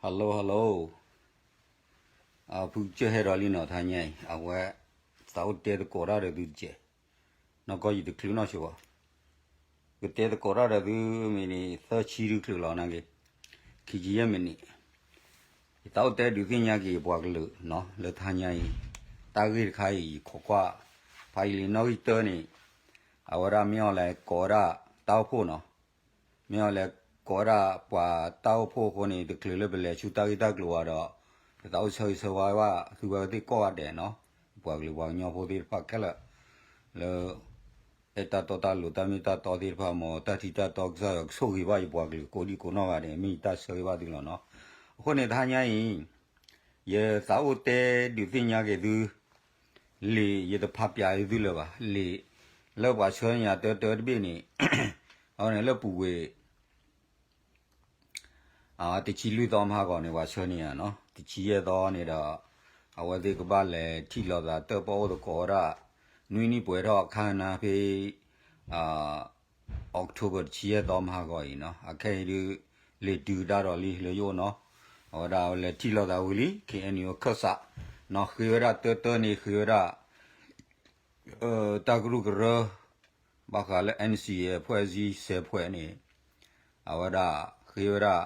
Hello hello, ဖုကစၢၢ်ဟဲဒီးလံနီၤ တဟါညါအံၤ အဝဲ သးအိၣ်တဲသကိးတၢ်ဒီးသုတကဲး, နီၢ်ကီၢ်ယတချုးနီၢ်ဆိဘၣ်, ကတဲသကိးတၢ်ဒီးသုမ့ၢ်န့ၣ် သၢဆံဒုချုးလီၤနာ်က့, ခံဆံယဲၢ်မံးနံး, ယသးအိၣ်တဲဒုးသ့ၣ်ညါက့ၤယပှၤကလုာ်နီၤ လၢတဟါညါအံၤ, တၢ်ဂ့ၢ်တခါအံၤ ယခိးကွၢ်, ဖးယံာ်လံနီၣ်ဂံၢ်တၢန့ၣ်, အဝဲဒၣ်မ့ၢ်အီၤလဲၤကိးဝဲဒၣ်တၢ်အိၣ်ဖှိၣ်နီၤ မ့ၢ်အီၤလဲၤကိးဝဲဒၣ်ပှၤတၢ်အိၣ်ဖှိၣ်အဃိန့ၣ် တချုးလၢပလဲၤဆူတၢ်ဂ့ၢ်တၢ်ကျိၤဘၣ်ဒီး, ပသးအိၣ်ဆၢဂ့ၤဆၢဝါဘၣ်သုဝဲသ့ၣ်ကိးဂၤဒဲးနီၤ, ပှၤကလုာ်ပှၤကညီဖိသ့ၣ်တဖၣ်ခဲလၢာ်, လၢ အဲၣ်တၢ်တီတၢ်လိၤတၢ်မ့ၢ်တၢ်တီသ့ၣ်တဖၣ် မ်တၢ်ထံတၢ်တီကစၢ်ယွၤကဆိၣ်ဂ့ၤဘၣ်ယပှၤကလုာ်ကိးဒံကိးနီၢ်ဂၤဒဲး မ့ၢ်ယတၢ်ဆၢဂ့ၤဘၣ်သုလီၤနီၤ, အဃိန့ၣ်တဟါညါအံၤ ယသးအိၣ်တဲဒုးသ့ၣ်ညါက့ၤသု, လံာ်ယတဖးပၠးအသုလၢၤဘၣ်, လံာ်လၢပှၤဆှၢန့ၢ်ယၤတၢတၢတဘ့ၣ်န့ၣ်, အဝဲန့ၣ်လၢပူၤကွံာ် တဆံလွံၢ်သီမဟါဂီၤန့ၣ် ပှၤဆှၢန့ၢ်ယၤနီၤ, တဆံယဲၢ်သီန့ၣ်ဒီး အဝဲသ့ၣ်ကဘၣ်လဲၤထံၣ်လိာ်သးတၢၣ်ပီၣ်အိၣ်သကိးဝဲဒၣ်, နွံနံၣ်ပှဲၤထီၣ်အခါနၤဖဲ October တဆံယဲၢ်သီမဟါဂီၤအံၤနီၤ, အခဲအံၤဒုး လံာ်တုၤဒၣ်ဒီးလံလၢယအိၣ်နီၤ, အဝဲဒၣ်လဲၤထံၣ်လိာ်သးဝံၤလံ ခ့ၣ်အဲၣ်ယူၣ် အခၢၣ်စး, နီၤဃ့ဝဲဒၣ်တၢတၢန့ၣ် ဃ့ဝဲဒၣ် တၢ်ကရူၢ်ကရၢ, ဘၣ်ဃးလၢ NCA အဖွဲ့အစည်းဆယ်ဖွဲ့န့ၣ်, အဝဲဒၣ်ဃ့ဝဲဒၣ်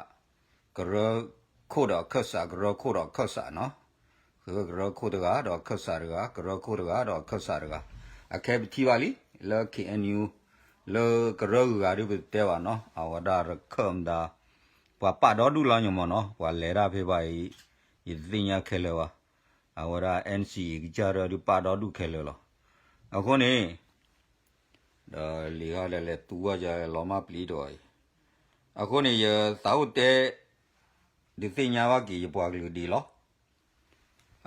ကရၢခိၣ်ဒီးအခၢၣ်စး ကရၢခိၣ်ဒီးအခၢၣ်စးနီၤ, ဃ့ဝဲကရၢခိၣ်တဂၤဒီးအခၢၣ်စးတဂၤ ကရၢခိၣ်တဂၤဒီးအခၢၣ်စးတဂၤ, အခဲပထံၣ်ဘၣ်လံ လၢ ခ့ၣ်အဲၣ်ယူၣ် လၢကရၢဂုၤဂၤဒုးပတဲဘၣ်နီၤ အဝဲဒၣ်ရခၢၣ်မတၤ, ပှၤပာ်ဒီဒူၣ်လီၤညီမးနီၤ ပှၤလဲၤဒၣ်ဖဲဘၣ်အံၤ, ယတသ့ၣ်ညါခဲလၢာ်ဘၣ်, အဝဲဒၣ် NCA ကစၢ်ဒၣ်ဒုးပာ်ဒီဒူၣ်ခဲလၢာ်လီၤ, အဃိန့ၣ် ဒီးလံာ်ဟီလဲၤလဲၤတူၢ်ဝဲယလီၤမၢ်ပျံၤတအီၤအံၤ, အဃိန့ၣ် ယသးအိၣ်တဲ ဒုးသ့ၣ်ညါဘၣ်က့ၤယပှၤကလုာ်ဒံးလီၤ,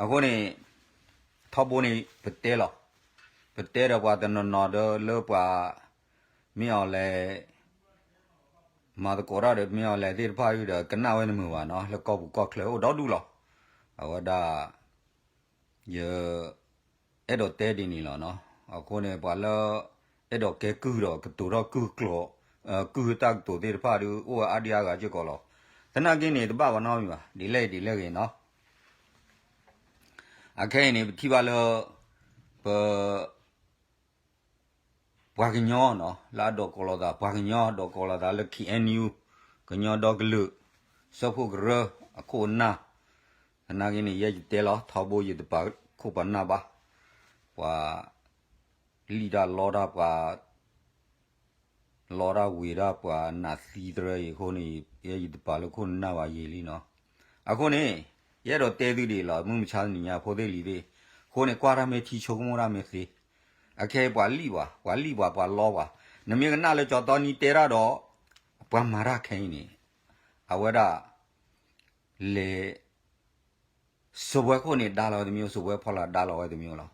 အဃိန့ၣ် ထီဘိန့ၣ် ပတဲလီၤ, ပတဲဒီးပှၤတနီၤနီၤဒီးလၢပှၤ မ့ၢ်အီၤလဲၤ မၤသကိးတၢ်ဒီးမ့ၢ်အီၤလဲၤသ့ၣ်တဖၣ်ဒီး ကနၣ်ဝဲတမုာ်ဘၣ်နီၤ လၢကီၢ်ပူၤကီၢ်ချၢအိၣ်ဒီဒူၣ်လီၤ, အဝဲဒၣ် ယ အဲၣ်ဒိးတဲဒ်န့ၣ်လီၤနီၤ, အဃိန့ၣ် ပှၤလၢ အဲၣ်ဒိးကဲကုၢ်ဒီးကတိၤထီၣ်ကုၢ်ကျိာ်, ကုၢ်တၢ်ကတိၤသ့ၣ်တဖၣ်ဒီး အိၣ်ဝဲအါဒံအါဂၤစ့ၢ်ကီးလီၤ, သနာ်က့န့ၣ် တဘၣ်ပှၤနီတမံၤဘၣ် ဒ်လဲၣ်ဒ်လဲၣ်ဂ့ၤနီၤ, အခဲအံၤန့ၣ် ပထံၣ်ဘၣ်လၢ ပ ပှၤကညီနီၤ လၢအဒိးကိးလိာ်သး ပှၤကညီဒိးကိးလိာ်သးလၢ ခ့ၣ်အဲၣ်ယူၣ် ကညီဒီကလုာ် စၢဖှိၣ်ကရၢ အခိၣ်အနၢ်, သနာ်က့န့ၣ် ယဲယတဲလီၤ ထီဘိယတပာ်ခိၣ်ပာ်နၢ်ဘၣ်, ပှၤ လံၣ်တၢ်လီတၢ်ပှၤ လီတၢ်ဝ့ၤတၢ်ပှၤနးသံတရၢအံၤအဃိန့ၣ် ယဲယတပာ်လၢခိၣ်နၢ်ဘၣ်ယံာ်လံနီၤ, အဃိန့ၣ် ယအဲၣ်ဒိးတဲသုဒ်အံၤလီၤ မုၢ်မဆါတနံၤညါဖိသ့ၣ်လံၤသ့ၣ်, အဃိန့ၣ် ကွၢ်တၢ်မ့ၢ်ထံဆိကမိၣ်တၢ်မ့ၢ်သ့, အခဲအံၤပှၤလံၣ်ပှၤ ပှၤလံၣ်ပှၤ ပှၤလီပှၤ, နမ့ၢ်ကနၣ်လၢကၠီတီနံၤတဲတၢ်ဒီး ပှၤမၤတၢ်ခဲအံၤန့ၣ် အဝဲဒၣ် လဲၤ စၢၤဝဲခိၣ်န့ၣ်ဒါလီၤဝဲတမံၤ စၢၤဝဲဖီလာ်ဒါလီၤဝဲတမံၤလီၤ,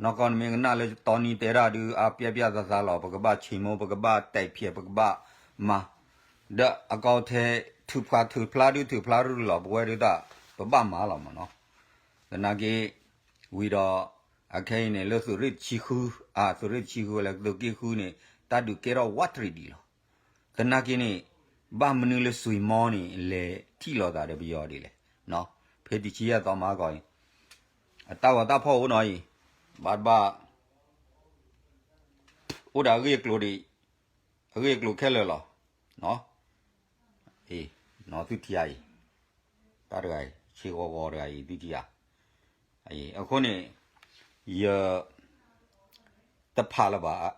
နီၢ်ကီၢ်နမ့ၢ်ကနၣ်လၢကၠီတီနံၤတဲတၢ်ဒုး အါပျဲပျဲသးသးလီၤ ပကဘၣ်ဆံးမိၢ် ပကဘၣ်တဲဖျဲး ပကဘၣ်မၤ ဒီးအကီထဲ ထုးဖှးထုးဖျါဒုး ထုးဖျါရုၢ်လီၤ ပဝဲဒုးတၢ် ပဘၣ်မၤလီၤမးနီၤ, သနာ်က့ ဝံၤဒီး အခဲအံၤန့ၣ် လၢသုးရ့ၣ်တဆံဃု အသုးရ့ၣ်တဆံဃုဝဲလၢသုးက့ဃုန့ၣ် တၢ်ဒုးကဲထီၣ်ဝးတရံးဒံးလီၤ, သနာ်က့န့ၣ် ဘၣ်မနုၤလၢစွ့ၣ်မီန့ၣ် လဲၤထံၣ်လိာ်သးဒီးပယီၤဒ်လဲၣ်, ဖဲတဆံယဲၢ်သီမဟါဂီၤအံၤ အတၢ်ဂီၤတၢ်ဖီၣ်အိၣ်နီၤအံၤ ဘၣ်တဘၣ် အိၣ်ဒီးအဂ့ၢ်အကျိၤဒံး, အဂ့ၢ်အကျိၤခဲလၢာ်လီၤ. နီၢ်သုထံယၤအံၤ, တၢ်တဂၤအံၤ ဆ့ဂီၤဂီၤတဂၤအံၤ သုထံယၤ, အဃိန့ၣ် ယ တဖးလၢၤဘၣ်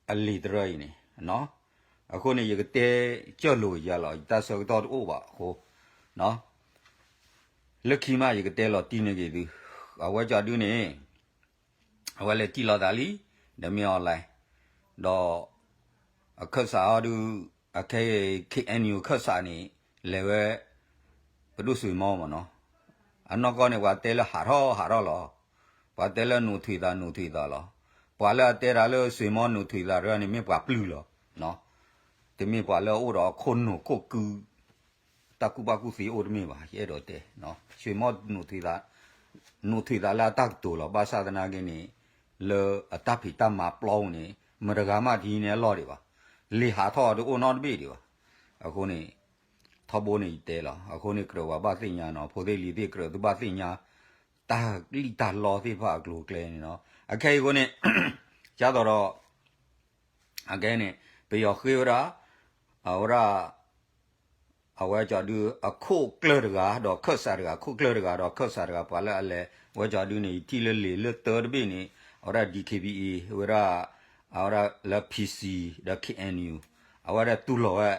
အလံာ်တရၢအံၤန့ၣ်, အဃိန့ၣ် ယကတဲကၢၢ်လိာ်ယၤလီၤ ယတၢ်ဆၢကတီၢ်တအိၣ်ဘၣ်အဃိ လၢခံမး ယကတဲလီၤတံၢ်န့ၢ်က့ၤသု, အဝဲကၠီဒုန့ၣ် အဝဲလဲၤထံၣ်လိာ်သးလံ, ဒီးမ့ၢ်အီၤလဲၣ်, ဒီး အခၢၣ်စးအီၤဒုး, အခဲအံၤ ခ့ၣ်အဲၣ်ယူၣ် အခၢၣ်စးန့ၣ် လဲၤဝဲ ပဒိၣ်စွ့ၣ်မီမ့ၢ်နီၤ, အနီၢ်ကီၢ်န့ၣ် ပှၤတဲလၢဟးထီၣ်ဟးထီၣ်လီၤ, ပှၤတဲလၢနူးထွေးသာ နူးထွေးသာလီၤ, ပှၤလၢအတဲတၢ်လၢစွ့ၣ်မီနူးထွေးသာတဂၤန့ၣ် မ့ၢ်ပှၤပျုၢ်လီၤ. တမ့ၢ်ပှၤလၢအအိၣ်ဒီးခိၣ်နူာ်ခိၣ်ကု တၢ်ကူၣ်ဘၣ်ကူၣ်သ့အိၣ်တမ့ၢ်ဘၣ်, ယအဲၣ်ဒိးတဲ, စွ့ၣ်မီ နူးထွေးသးလၢအတၢ်ကတိၤလီၤ, ဘၣ်ဆၣ်သနာ်က့န့ၣ် လၢအတၢ်ဖံးတၢ်မၤပျီပူၤန့ၣ် မတဂၤမးတဟံးန့ၢ်အလီၢ်ဒံးဘၣ်, လံာ်ဟးထီၣ်တအိၣ်နီတဘ့ၣ်ဒံးဘၣ်. အဃိန့ၣ် ထီဘိန့ၣ်ယတဲလီၤ. အဃိန့ၣ်ကြၢးပှၤဘၣ်သ့ၣ်ညါနီၤ, ဖိသ့ၣ်လံၤသ့ၣ်ကြၢးသုဘၣ်သ့ၣ်ညါ တၢ်လံၣ်တၢ်လီသ့ၣ်တဖၣ်အကျိၤအကျဲန့ၣ်နီၤ. အခဲအံၤအဃိန့ၣ် ကၢ်သိးဒီး အခဲန့ၣ် ပယီၤဃ့ဝဲဒၣ် အဝဲဒၣ် အဝဲကီဒု အခိၣ်ကျၢၢ်တဂၤ ဒီးခၢၣ်စးတဂၤ, ခိၣ်ကျၢၢ်တဂၤ ဒီးခၢၣ်စးတဂၤ ပှၤလၢအလဲၤ ဝဲကီဒုန့ၣ် ယထံၣ်လၢလံာ်လၢတၢတဘ့ၣ်န့ၣ် အဝဲဒၣ် D K B A ဝဲဒၣ် အဝဲဒၣ်လၢ P C ဒီး K N U အဝဲဒၣ်တူၢ်လိာ်ဝဲ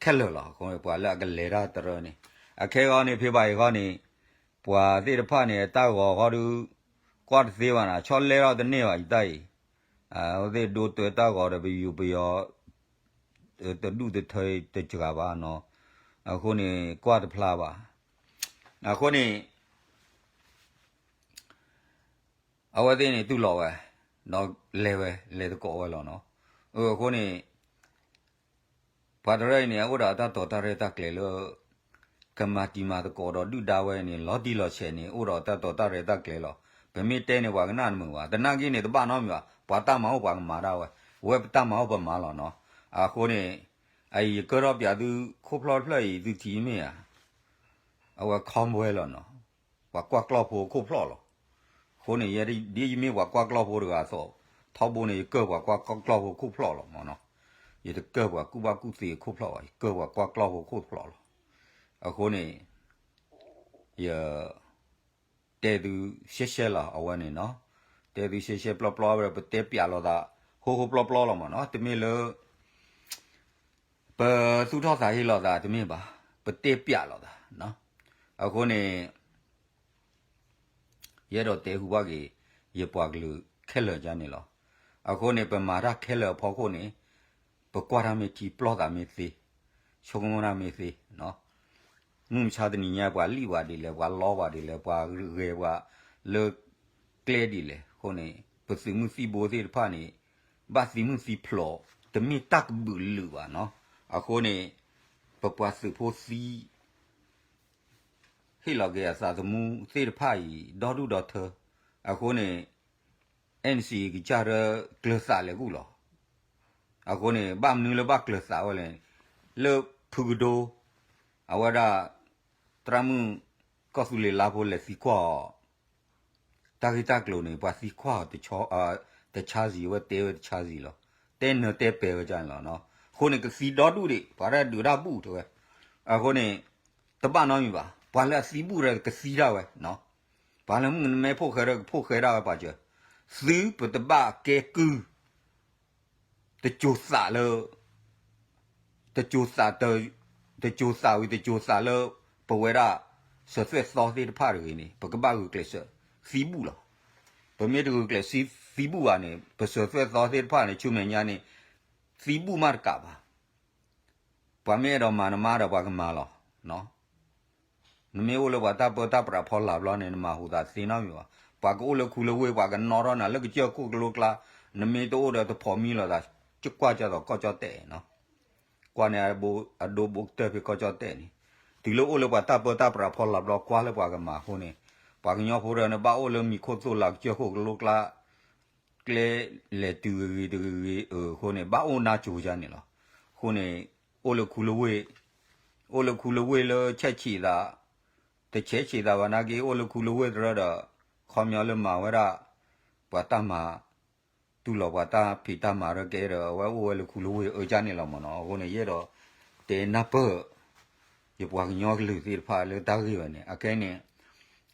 ခဲလၢာ်လီၤ. အဃိန့ၣ်ပှၤလၢအကလဲၤတၢ်တရၢန့ၣ် အခဲဂီၢ်န့ၣ် ဖဲဘၣ်အံၤဂီၢ်န့ၣ် ပှၤသ့ၣ်တဖၣ်န့ၣ် တၢ်ဂီၤဃီဒု ကွၢ်တသ့ဘၣ်နၤ, ဆီလဲထီၣ်တန့ၢ်ဘၣ် ယတၢ်အံၤ အဝဲသ့ၣ်ဒိတၢ်ဂီၤဒီးပယူၤပယီၤ တဒူၣ်တထၢတစှၤဘၣ်နီၤ. အဃိန့ၣ် ကွၢ်တဖျါဘၣ်. အဃိန့ၣ် အဝဲသ့ၣ်န့ၣ်တူၢ်လိာ်ဝဲ ဒီးလဲၤဝဲ လဲၤသကိးဝဲလီၤနီၤ. အဃိန့ၣ် ပှၤတရၢအံၤန့ၣ် အအိၣ်ဒီးတၢ်တိာ်တၢ်ရဲၣ်တၢ်ကျဲၤလၢ ကမၤတံၤမၤသကိးဒီးဒုၣ်ဒါဝဲန့ၣ် လီၤတံၢ်လီၤဆဲးန့ၣ် အိၣ်ဒီးတၢ်တိာ်တၢ်ရဲၣ်တၢ်ကျဲၤလီၤ. ပမ့ၢ်တဲန့ၣ် ပှၤကနၣ်တမုာ်ဘၣ်. သနာ်က့န့ၣ် တဘၣ်နီတမံၤဘၣ်. ပှၤတၢ်မၤအိၣ်ပှၤကမၤဒၣ်ဝဲ, ဝဲပတၢ်မၤအိၣ်ပမၤလီၤနီၤ. အဃိန့ၣ် အအံၤယကၢၢ်ထီၣ်ပၠးသုခိၣ်ဖျီၣ်တဖျၢၣ်အံၤ သုထံၣ်မ့ၢ်ဧါ အဝဲ ခီဝဲလီၤနီၤ. ပှၤကွၢ်ကျီၢ်ဖိအခိၣ်ဖျီၣ်လီၤ. အဃိန့ၣ် ယဲဒ်ယမ့ၢ်ပှၤကွၢ်ကျီၢ်ဖိတဂၤအသိး ထီဘိန့ၣ် ယကၢၢ်ပှၤကွၢ်ကျီၢ်ဖိအခိၣ်ဖျီၣ်လီၤမနီၤ. ယတကၢၢ်ပှၤကူၣ်ဘၣ်ကူၣ်သ့အခိၣ်ဖျီၣ်ဘၣ်, ယကၢၢ်ပှၤကွၢ်ကျီၢ်ဖိအခိၣ်ဖျီၣ်လီၤ. အဃိန့ၣ် ယ တဲသုရှဲရှဲလီၤ အဝဲန့ၣ်နီၤ. တဲသုရှဲရှဲပျီပျီဝဲဒီး ပတဲပၠးလိာ်သး ဟိဟိပျီပျီလီၤမနီၤ. တမ့ၢ်လၢ ပသူၣ်ထီၣ်သးဟ့လိာ်သးတမ့ၢ်ဘၣ်, ပတဲပၠးလိာ်သး. အဃိန့ၣ် ယအဲၣ်ဒိးတဲဟူဘၣ်က့ၤ ယပှၤကလုာ်ခဲလၢာ်ဒ်န့ၣ်လီၤ. အဃိန့ၣ် ပမၤတၢ်ခဲလၢာ်အဖီခိၣ်န့ၣ် ပကွၢ်တၢ်မ့ၢ်ထံ ပျီၢ်သးမ့ၢ်သ့, ဆိကမိၣ်တၢ်မ့ၢ်သ့ မုၢ်မဆါတနံၤညါ ပှၤလံၣ်ပှၤဒ်လဲၣ်, ပှၤလီပှၤဒ်လဲၣ်, ပှၤဂဲၤပှၤလၢကျဲဒ်လဲၣ်အဃိန့ၣ် ပသုးမုၢ်သံၣ်ဘိသ့ၣ်တဖၣ်န့ၣ် ဘၣ်သံမုၢ်သံဖျိး တမ့ၢ်တၢ်ကဘုးလုာ်ဘၣ်နီၤ. အဃိန့ၣ် ပပှၤသုးဖိသံ ဟ့ၣ်လီၤက့ၤအသးသမူသ့ၣ်တဖၣ်အံၤ ဒီဒူၣ်ဒီထၢ. အဃိန့ၣ် N C ကစၢ်ဒၢကျၢၤသးလဲၤကူၣ်လီၤ. အဃိန့ၣ် ဘၣ်မနုၤလၢဘၣ်ကျၢၤသးဝဲလဲၣ်, လၢဖုကဒိ အဝဲဒၣ် သရၣ်မုၣ်ကီၢ်သူလ့ၤလါဖိလဲၤသံကွၢ်အီၤ တၢ်ဂ့ၢ်တၢ်ကျိၤန့ၣ် ပှၤသံကွၢ်အီၤ တဆါစံး ဝဲတဲဝဲတဆါစံးလီၤ. တဲနၢၤတဲပဲာ်ဝဲန့ၣ်လီၤ. အဃိန့ၣ် ကသံဒီဒူၣ်ဒံး ပှၤတဒုးတၢ်ဘူၣ်တဲဝဲ. အဃိန့ၣ် တဘၣ်နီတမံၤဘၣ်. ပှၤလၢအသံဘူၣ်ဒီးကသံဒၣ်ဝဲ, ပှၤလၢမုၢ်နမဲဖိၣ်ဃဲဒီးကဖိၣ်ဃဲဒၣ်ဝဲပှၤစၢၤ, သုပတဘၣ်ကဲကုၢ် တစိၤသးလၢ တစိၤသး တစိၤသးဝံၤ တစိၤသးလၢ ပဝဲဒၣ် စၢၤသွဲၣ်သီသ့ၣ်တဖၣ်တဂ့ၤန့ၣ် ပကဘၣ်ဂုာ်ကျဲးစၢးသံဘူၣ်လီၤ. ပမ့ၢ်တဂုာ်ကျဲးစၢးသံဘူၣ်ဘၣ်န့ၣ် ပစၢၤသွဲၣ်သီသ့ၣ်တဖၣ်န့ၣ် ဆူမဲာ်ညါန့ၣ် သံဘူၣ်မးတကးဘၣ်. ပှၤမ့ၢ်အဲၣ်ဒိးမၤနမါဒီးပှၤကမၤလီၤ. နမ့ၢ်အိၣ်လၢပှၤတၢ်ပၢတၢ်ပြးဖီလာ်ဘျီန့ၣ် နမၤဟူးသးသ့နီတမံၤဘၣ်. ပှၤကအိၣ်လၢခူလၢဝ့ၢ် ပှၤကနီၣ်ထီၣ်နၤလၢကစၢၢ်ခိၣ်ကလိကျါ, နမ့ၢ်တအိၣ်ဒီးတဖိးမံလိာ်သး, ကွၢ်ကၢ်သိးကီၢ်ကၠီၣ်တဲၣ်နီၤ. ကွၢ်န့ၣ် အဒိဘိကတၢၢ်ဖဲကီၢ်ကၠီၣ်တဲၣ်န့ၣ်, တုၤလၢအိၣ်လၢပှၤတၢ်ပၢတၢ်ပြးဖီလာ်ဘျီ ကွၢ်လၢပှၤကမၤအဃိန့ၣ်, ပှၤကညီဖိဒီးနဘၣ်အိၣ်လၢမံၤခိၣ်သိၣ်လးကစၢၢ်ခိၣ်ကလိကျါ ကျဲလဲၤတုၤဂ့ၤဂ့ၤတဂ့ၤဂ့ၤအဃိန့ၣ် ဘၣ်အိၣ်နါစိၤယါန့ၣ်လီၤ. အဃိန့ၣ် အိၣ်လၢခူလၢဝ့ၢ်, အိၣ်လၢခူလၢဝ့ၢ်လၢဆဲးဆံးသး, တဆဲးဆံးသးဘၣ်နာ်က့ အိၣ်လၢခူလၢဝ့ၢ်တရၢဒီး ခီပညီလၢမၤဝဲဒၣ် ပှၤတၢ်မၤ တူၢ်လိာ်ပှၤတၢ်ဖံးတၢ်မၤရဲၣ်ကျဲၤဒီး အဝဲအိၣ်ဝဲလၢခူလၢဝ့ၢ်အၢယါန့ၣ်လီၤမနီၤ. အဃိန့ၣ် ယအဲၣ်ဒိးတဲနၢ်ပၢၢ် ယပှၤကညီကလုာ်သ့ၣ်တဖၣ်လၢတၢ်ဂ့ၢ်ဝဲန့ၣ် အခဲအံၤန့ၣ်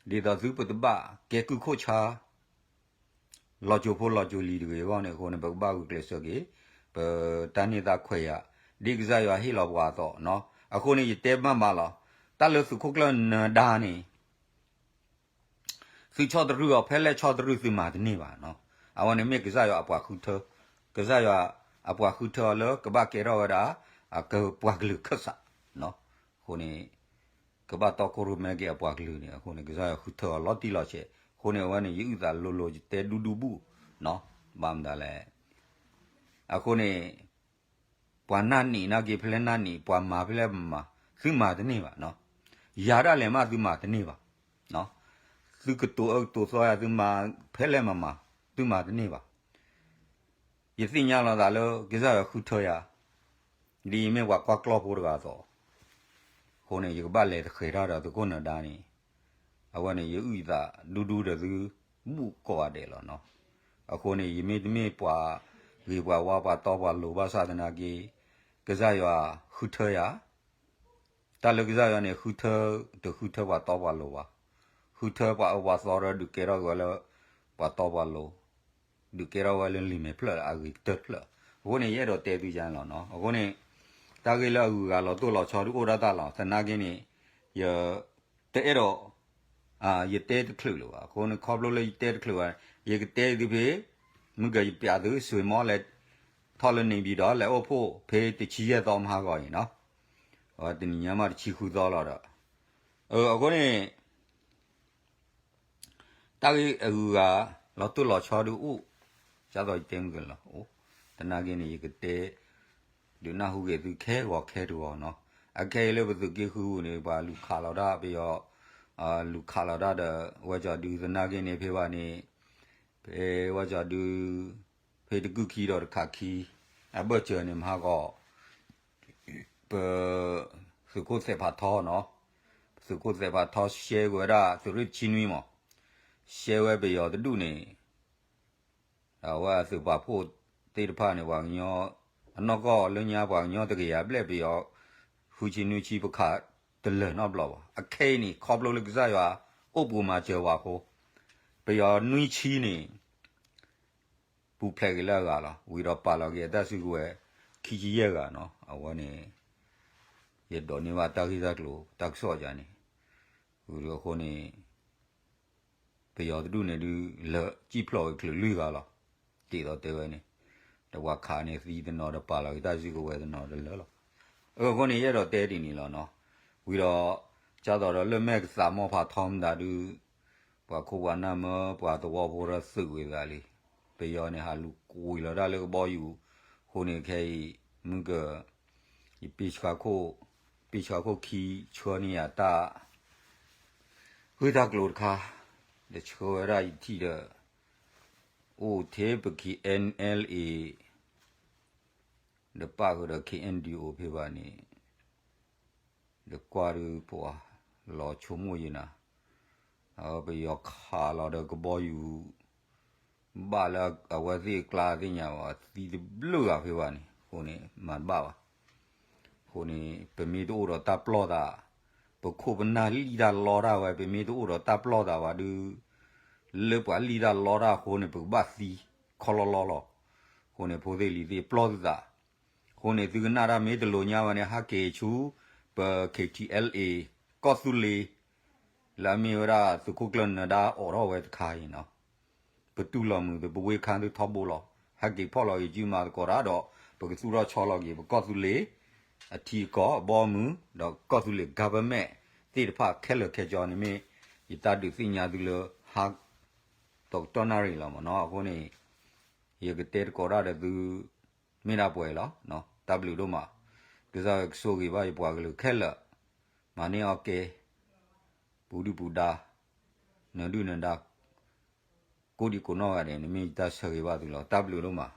ဒ်သိးသုပတဘၣ်ကဲကုၢ်ခိၣ်ဆါ လီၤစိၤဖိလီၤစိၤလံၤတဂ့ၤအဂီၢ်န့ၣ်အဃိန့ၣ် ပကဘၣ်ဂုာ်ကျဲးစၢးက့ၤ ပတၢ်န့ၢ်သါခွဲးယာ် ဒ်ကစၢ်ယွၤဟ့ၣ်လီၤပှၤအသိးနီၤ. အဃိန့ၣ် ယတဲဘၣ်မးလီၤ. တၢ်လၢသုးခိၣ်ကျၢၢ်နၢၤဒါန့ၣ် သုဆီၣ်တရုၢ်အီၤ ဖဲလဲၣ်ဆီၣ်တရုၢ်သုမၤတန့ၢ်ဘၣ်နီၤ. အဝဲန့ၣ်မ့ၢ်ကစၢ်ယွၤအပှၤဃုထၢ, ကစၢ်ယွၤအပှၤဃုထၢအီၤလၢကဘၣ်ကဲထီၣ်ဝဲဒၣ် အကပှၤကလုာ်ခၢၣ်စးနီၤ. အဃိန့ၣ် ကဘၣ်တီခိၣ်ရိၣ်မဲက့ၤအပှၤကလုာ်န့ၣ် အဃိန့ၣ် ကစၢ်ယွၤဃုထၢအီၤလီၤတံၢ်လီၤဆဲး. အဃိန့ၣ် အဝဲန့ၣ် ယအုၣ်သးလိၤလိၤ ယတဲဒူဒူဘူၣ်နီၤ. ဘၣ်မတၤလဲၣ် အဃိန့ၣ် ပှၤနၢ်နံးနာ်က့ ဖဲလဲၣ်နၢ်နံး ပှၤမၤဖဲလဲၣ်မၤ သုမၤတန့ၢ်ဘၣ်နီၤ. ယၤဒၣ်လဲာ်မးသုမၤတန့ၢ်ဘၣ်နီၤ. သုကတိၤအၢကတိၤသီယၤ သုမၤဖဲလဲၣ်မၤမၤ သုမၤတန့ၢ်ဘၣ်. ယသ့ၣ်ညါလီၤသးလၢ ကစၢ်ယွၤဃုထၢယၤ ဒ်ယမ့ၢ်ပှၤကွၢ်ကျီၢ်ဖိတဂၤအသိး အဃိန့ၣ် ယကဘၣ်လဲၤတဃဲၤတၢ်ဒီးသုးခိၣ်နၢၤဒါန့ၣ် အဝဲန့ၣ် ယအုၣ်ယသးဒူဒူဒီးသု ဘူၣ်ကိးဂၤဒဲးလီၤနီၤ. အဃိန့ၣ် ယမ့တမ့ၢ်ပှၤဂ့ၤပှၤဝါပှၤတီပှၤလိၤဘၣ်ဆၣ်သနာ်က့ ကစၢ်ယွၤဃုထၢယၤ တၢ်လၢကစၢ်ယွၤန့ၣ် ဃုထၢ တဃုထၢပှၤတီပှၤလိၤဘၣ်. ဃုထၢပှၤအၢပှၤသီဒီးဒုးကဲထီၣ်က့ၤဝဲလၢ ပှၤတီပှၤလိၤ, ဒုးကဲထီၣ်ဝဲလၢလံာ်မဲာ်ဖျၢၣ်လၢအဂ့ၤကတၢၢ်တဖျၢၣ်. အဃိန့ၣ် ယအဲၣ်ဒိးတဲသုယါန့ၣ်လီၤနီၤ. အဃိန့ၣ် တၢ်ဂ့ၢ်လၢအဂုၤအဂၤလီၤတိၢ်လီၤဆီဒုးအိၣ်ဒၣ်တၢ်လီၤ. သနာ်က့န့ၣ် ယ တအဲၣ်ဒိး ယတဲတချုးလၢၤဘၣ်. အဃိန့ၣ် ခီဖျိလၢယတဲတချုးဘၣ် ယကတဲသုဖဲ မုၢ်ကၢၤယပျးသု ဆွေမော်လဲၤ ထီၣ်လၢန့ၣ်ဘံၤဒီး လဲၤအိၣ်ဖှိၣ်ဖဲတဆံယဲၢ်သီမဟါဂီၤအံၤနီၤ. တနံၤညါမးတဆံဃုသီလီၤဒီး အဃိန့ၣ် တၢ်ဂ့ၢ်အဂုၤအဂၤ လီၤတိၢ်လီၤဆီဒုးအိၣ်, ကၢ်သိးယတဲမုၢ်ကၢၤလီၤအိၣ်, သနာ်က့န့ၣ် ယကတဲ ဒုးနၢ်ဟူက့ၤသုခဲဂီၤခဲတဂီၤနီၤ. အခဲအံၤလၢပသုးက့ဃုပူၤန့ၣ် ပှၤလူၤခးလီၤတၢ် ပယီၤ လူၤခးလီၤတၢ်ဒီး ဝဲကၠီၤဒုသနာ်က့န့ၣ် ဖဲဘၣ်န့ၣ် ဖဲဝဲကၠီၤဒု ဖဲတကုၢ်ခံဒီးတခးခံ အဘၢၣ်စၢၤန့ၣ် မဟါဂီၤ ပ သုးခိၣ်သဲးဖးထီနီၤ, သုးခိၣ်သဲးဖးထီရှဲကွံာ်ဝဲဒၣ်သုးရ့ၣ်တဆံနွံမး, ရှဲဝဲပယီၤတဒူၣ်န့ၣ် အဝဲအသုးပာ်ဖှိၣ်သ့ၣ်တဖၣ်န့ၣ် ပှၤကညီ အနီၢ်ကီၢ်လၢညါပှၤကညီတကယၤဘျဲၣ် ပယီၤ ဃုဆံနွံဆံပခးတလၢာ်နီတဘျီဘၣ်. အခဲအံၤန့ၣ် ခီဖျိလၢကစၢ်ယွၤအိၣ်ပူၤမၤစၢၤပှၤအဃိ ပယီၤနွံဆံန့ၣ် ပူၤဖျဲးက့ၤလၢအဂၤလီၤ. ဝံၤဒီးပာ်လီၤက့ၤအတၢ်စုကဝဲၤ ခံဆံယဲၢ်ဂၤနီၤ. အဝဲန့ၣ် ယဒိးန့ၢ်ဘၣ်တၢ်ဂ့ၢ်တၢ်ကျိၤတၢ်ကစီၣ်ယါန့ၣ် အဃိန့ၣ် ပယီၤတဒူၣ်န့ၣ်ဒုး လၢကံၣ်ဖျိးဝဲချုးလွံၢ်ဂၤလီၤ. ဒ်သိးတဲဝဲန့ၣ် ဒီးပှၤခးန့ၢ်သံတနီၤဒီးပာ်လီၤက့ၤတၢ်စုကဝဲၤတနီၤတလၢာ်လီၤ. အဃိန့ၣ် ယအဲၣ်ဒိးတဲဒ်န့ၣ်လီၤနီၤ. ဝံၤဒီး ကၢ်သိးဒီးလၢမဲာ်ကသးမီၢ်ဖးထီမတၤဒုး ပှၤခိၣ်ပှၤနၢ်မၢပှၤသဝီဖိဒီးသုးဝံၤသးလံ. ပယီၤန့ၣ် ဟးလူၤကွံာ်လီၤတၢ်လၢကဘီယူၤ အဃိန့ၣ်ခဲအံၤ မုၢ်က ယပ့ဆှါခိၣ် ပ့ဆှါခိၣ်ခံဆှၢန့ၢ်ယၤတၢ် ဂ့ၢ်တၢ်ကျိၤတခါ ဒီးဆှၢဝဲဒၣ်ယထံၣ်ဒီး အိၣ်ထဲပ KNLA ဒီးပၣ်ဃုာ်ဒီး KNDO ဖဲဘၣ်န့ၣ် ဒီးကွၢ်ဒုးပှၤလီၤဆိကမိၣ်ယံၤနၤ, ပယီၤခးလီၤဒီးကဘီယူၤ ဘၣ်လၢအဝဲသ့ၣ်အကျါသ့ၣ်ညါဘၣ် သံတဘျုးဂၤဖဲဘၣ်န့ၣ် အဃိန့ၣ် မၤတဘၣ်ဘၣ်. အဃိန့ၣ် ပမ့ၢ်တအိၣ်ဒီးတၢ်ပလီၢ်သး, ပခိၣ်ပနၢ်လံၣ်တၢ်လီတၢ်ဝဲ ပမ့ၢ်တအိၣ်ဒီးတၢ်ပလီၢ်သးဘၣ်ဒုး လၢပှၤလံၣ်တၢ်လီတၢ်အဃိန့ၣ် ပကဘၣ်သံခီလီလီလီၤ. အဃိန့ၣ် ဖိသ့ၣ်လံၤသ့ၣ်ပလီၢ်သုသး, အဃိန့ၣ် သုကနၣ်တၢ်မ့ၢ်တလိၤညါဘၣ်န့ၣ် ဟးက့ၤဆူ ပ KTLA ကီၢ်သူလ့ၤ လၢအမ့ၢ်ဝဲဒၣ်သုးခိၣ်ကျၢၢ်နၢၤဒါအိးထီၣ်ဝဲတခါအံၤနီၤ, ပတူၢ်လိာ်မုာ်သု ပဝ့ၢ်ခါသုထီဘိလီၤ. ဟဲက့ၤဖီၣ်လီၤက့ၤစုမၤသကိးတၢ်ဒီး ပကသူၣ်ထီၣ်ဆီလီၤက့ၤ ပကီၢ်သူလ့ၤ အထံအကီၢ်အဘီအမုၢ် ဒီးကီၢ်သူလ့ၤ government သ့ၣ်တဖၣ်ခဲလၢာ်ခဲဆ့န့ၣ်မ့ၢ် ယတၢ်ဒုးသ့ၣ်ညါသုလၢ ဟါ ဒီးကတီၢ်နၣ်ရံၣ်လီၤမ့ၢ်နီၤ. အဃိန့ၣ် ယကတဲသကိးတၢ်ဒီးသု မ့ၢ်ဒၣ်ပှဲၤလီၤ. တၢ်ဘျုးဒိၣ်မး, ကစၢ်ယွၤကဆိၣ်ဂ့ၤဘၣ်ယပှၤကလုာ်ခဲလၢာ်, မၤန့ၢ်အီၣ်ကဲ, ပူၤဒုၣ်ပူၤဒါ, နၢၤဒုၣ်နၢၤဒါ, ကိးဒံကိးနီၢ်ဂၤဒဲးန့ၣ် မ့ၢ်ယတၢ်ဆၢဂ့ၤဘၣ်သုလီၤ. တၢ်ဘျုးဒိၣ်မး.